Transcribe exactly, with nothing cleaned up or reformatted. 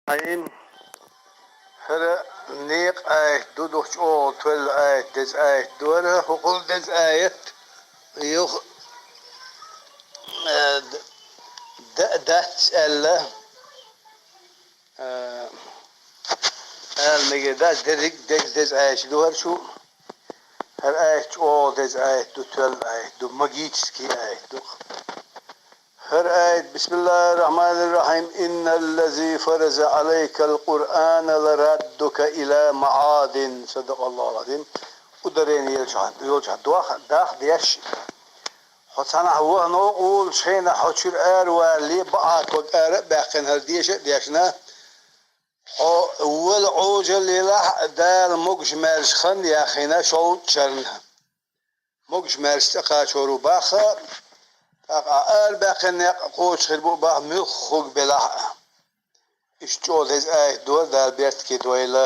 Ӏайм. ХӀара некъ аят ду, духча ола тоьлла аят, деза аят ду хӀара, хӀокхул деза аят. Юха, э, д-, д-, дац аьлла, э, ала мегар дац, дерриг деза, деза аят ду хӀара шу. ХӀара аят чӀоагӀа деза аят ду, тоьлла аят ду, магический аят ду. ХӀара аят: بسم الله الرحمن الرحيم. إن الذي فرض عليك القرآن لرادك إلى معاد. صدق الله العظيم. Ударение йолча, йолча дох, дах деш. Хьо цхьанахьа вахана, олучу хенахь хьо чуьра аравалале, баьӀ тог ара а баьккхина, хӀара деша а дешна, хьо вала Ӏожаллехь а, Дала могуш-маьрша хан яхийна шовзткъа шарна. Могуш-маьрша цӀа кхачор ву баха, тӀаккха арабаьккхина некъ кхочуш хир бу баха, муьлхха хӀума белахь а. Иштта чӀогӀа деза аят ду хӀара, Дала беркате дойла.